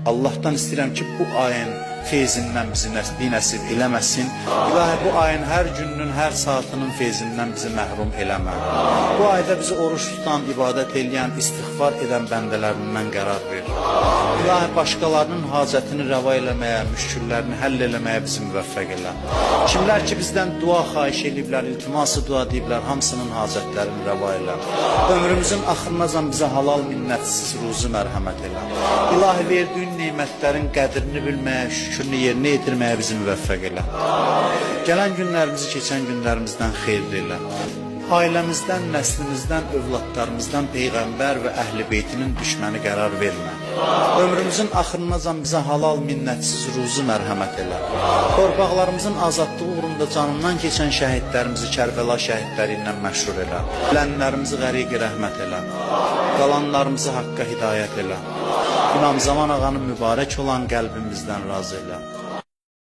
Allahdan istəyirəm ki, bu ayın feyzindən bizi binəsib eləməsin. İlahi, bu ayın hər gününün, hər saatının feyzindən bizi məhrum eləmə. Bu ayda bizi oruç tutan, ibadət eləyən, istiğfar edən bəndələrindən qərar ver. İlahi, başqalarının hacətini rəva eləməyə, müşküllərini həll eləməyə bizi müvəffəq elə. Kimlər ki bizdən dua xahiş eləyiblər, iltiması dua deyiblər, hamısının hacətlərini rəva elə. Ömrümüzün axırınacan bizə halal minnətsiz ruzu mərhəmət elə. İlahi, verdiyin nemətlərin qədrini bilməyə, şükrünü yerinə yetirməyə bizi müvəffəq elə. Gələn günlərimizi keçən günlərimizdən xeyirli elə. Ailəmizdən, nəslimizdən, övladlarımızdan peyğəmbər və əhl-i beytinin düşməni qərar vermə. Ömrümüzün axırınacan bizə halal, minnətsiz ruzu mərhəmət elə. Torpaqlarımızın azadlığı uğrunda canından keçən şəhidlərimizi Kərbəla şəhidləri ilə məşhur elə. Ölənlərimizi qəriqi rəhmət elə. Qalanlarımızı haqqa hidayət elə. İmam Zaman ağanın mübarək olan qəlbimizdən razı elə.